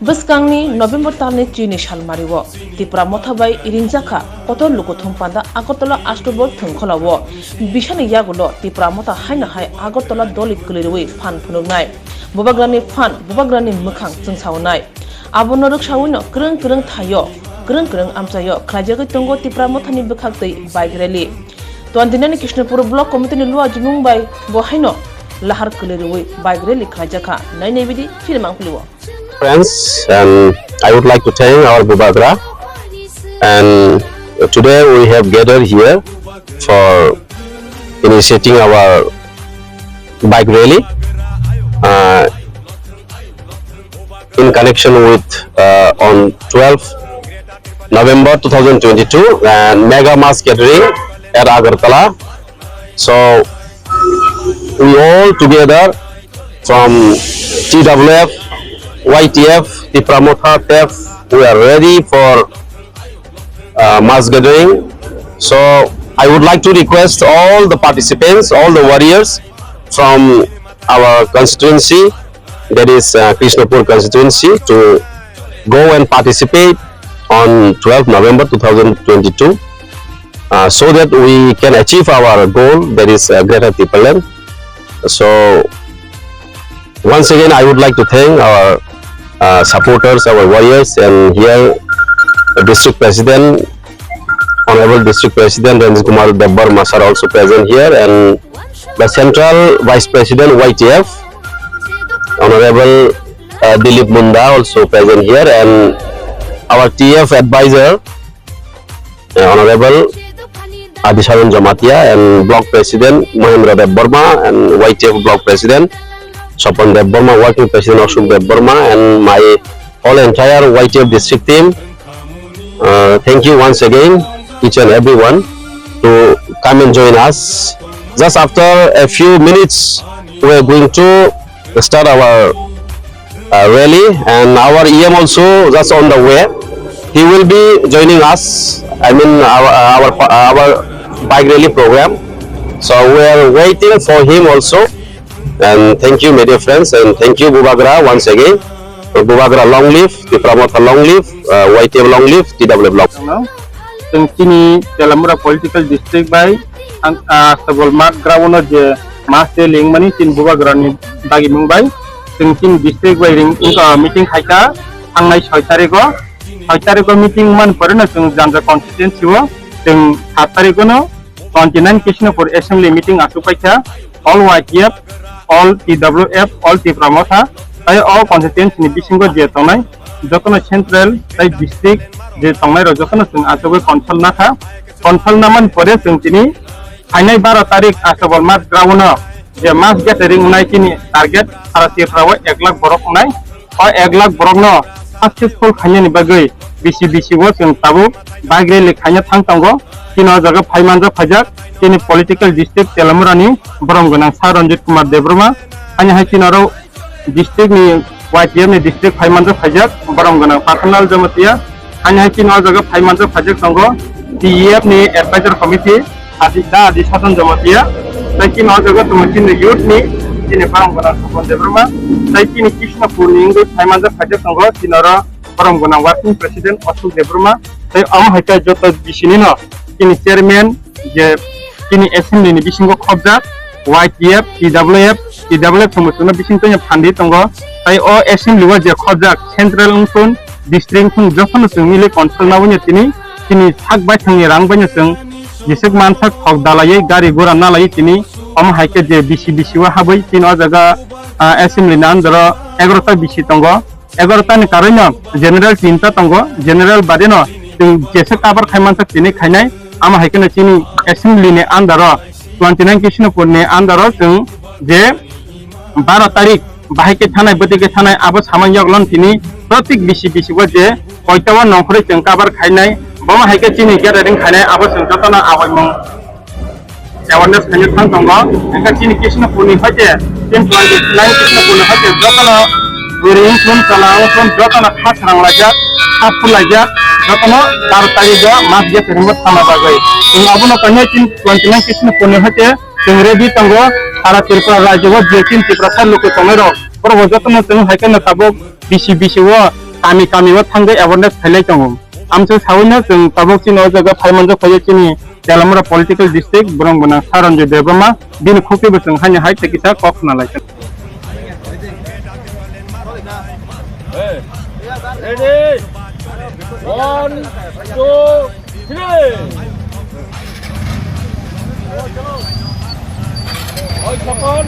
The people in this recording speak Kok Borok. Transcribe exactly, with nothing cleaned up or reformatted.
Bwskangni November talni chini salmario Tipra Motha bai ringjakha kotor lukuthum panda Agartala Ashtabad thwngkhwlao bisani yagulo Tipra Motha haino hai Agartala doli kwlwi rwui phan phunuknai. Bubagrani phan, bubagrani mwkhang chwngsaonai. Abono rwksaoino kwrwng kwrwng thaio, kwrwng kwrwng amchaio khlaijagwi tongo Tipra Mothani bwkhaktwi bike rally. Twenty nine Krishnapur Block Committee ni luajimung bai bo haino lahar kwlwi rwui bike rally khlaijakha. Nainai bidi film ang piliwo. Friends, and I would like to thank our Bubagra. And today we have gathered here for initiating our bike rally. Uh, in connection with, uh, on twelfth November two thousand twenty-two and mega mass gathering at Agartala. So we all together from T W F, Y T F, Tipra Motha, T E F, we are ready for, uh, mass gathering. So I would like to request all the participants, all the warriors from our constituency, that is, uh, Krishnapur constituency, to go and participate on twelfth November two thousand twenty-two, uh, so that we can achieve our goal, that is, uh, Greater Tipraland. So once again, I would like to thank our, uh, supporters, our warriors, and here the district president, Honorable District President Ranjit Kumar Debbarma sir also present here, and the Central Vice President Y T F, Honorable, uh, Dilip Munda also present here, and our T F advisor, uh, Honorable Adi Sharon Jamatia, and Block President Mahendra Debbarma, and Y T F Block President Swapan Debbarma, Working President Ashok Debbarma, and my whole entire Y T F district team. Uh, thank you once again, each and everyone, to come and join us. Just after a few minutes, we are going to start our, uh, rally, and our E M also just on the way. He will be joining us. I mean, our our our bike rally program. So we are waiting for him also. And thank you, my dear friends, and thank you, Bubagra, once again. Bubagra long live, Tipra Motha long live, uh, Y T F long live, T W F long. Chwng chini Telamura political district bai ang, ah, Sabal Math ground o je mass rally wngmani chini Bubagra ni dagimung bai chwng chini district bai ring, wngkha meeting khaikha thangnai soi tarikh o. Soi tarikh o meeting man pore no chwng Janja constituency o chwng sat tarikh o no twenty nine Krishnapur Assembly meeting achuk paikha, all Y T F, all T W F, all Tipra Motha, tai o constituency ni bisingo je tongnai, jotono central tai district je tongnai rok jotono chwng achugwi consult nakha, consult namani pore chwng tini phainai baro tarik Ashtabal Math ground o je mass gathering wngnai chini target sara Tripura o ek lakh borok wngnai. O ek lakh borokno successful khainani bagwi bisi bisi o chwng tabuk bike rally khaina thang tongo. Chini o jaga phai manjak phaijak chini political district Telamurani borom gwnang Sir Ranjit Kumar Debbarma. Ani hai chini oro district ni Y T F ni district phai manjak phaijak borom gwnang Pasanlal Jamatia. Ani hai chini o jaga phai manjak phaijak tongo T E F ni advisor committee, Adi, da Adi Sasan Jamatia. Tai chini o jaga tongo chini youth ni, chini borom gwnang Sopon Debbarma. Tai chini Krishnapur ni wngwi phai manjak phaijak tongo chini oro borom gwnang working president Ashok Debbarma. Tai omo hai khe joto bisini no chini chairman je chini assembly ni bisingo khobjak Y T F, T W F, T W F somostono bising tongya phandi tongo. Tai o assembly o je khobjak central wngthun, district wngthun jotono chwng mili consult naboni tini, chini sak baithangni rang baino chwng jeswk mansak thok dalaiwi gari gura nalaiwi tini omo hai khe je bisi bisi o habwi chini o jaga, ah, assembly ni under o egaroh ta bisi tongo. Egaroh ta ni karwi no general tinta tongo, general bade no chwng jeswk cover khai mansak tini khainai. Amo hai kheno chini assembly ni under o twenty nine Krishnapur ni under o chwng je baro tarik bahai khe thanai, bwtwi khe thanai, abo samani yagulo tini protik bisi bisi o je koita o nongkhorwi chwng cover khainai, bomo hai khe chini gathering khainai, abo chwng jotono awaimung awareness khaina thang tongo. Hingkhe chini Krishnapur ni hoite, chini twenty nine Krishnapur ni hoite jotono bwrwi wngthun, chwla wngthun, jotono kha srang laijak, kha phur laijak, jotono baro tarik o mass gathering o thangna bagwi. Chwng abono kainwi chini twenty nine Krishnapur ni hoite chwng ready tongo. Sara Tripura rajyo o je tin Tiprasa luku tongnai rok, borok bo jotono chwng hai kheno tabuk bisi bisi o kami kami o thangwi awareness khailai tongo. Amchwng sawi no chwng tabuk chini o jaga phai manjak phai chini Telamura political district borong gwnang Saranjoy Debbarma bini khukti bo chwng haino hai tei kisa kok khna lai. Hey, ready? One, two, three. Oi, Chapon.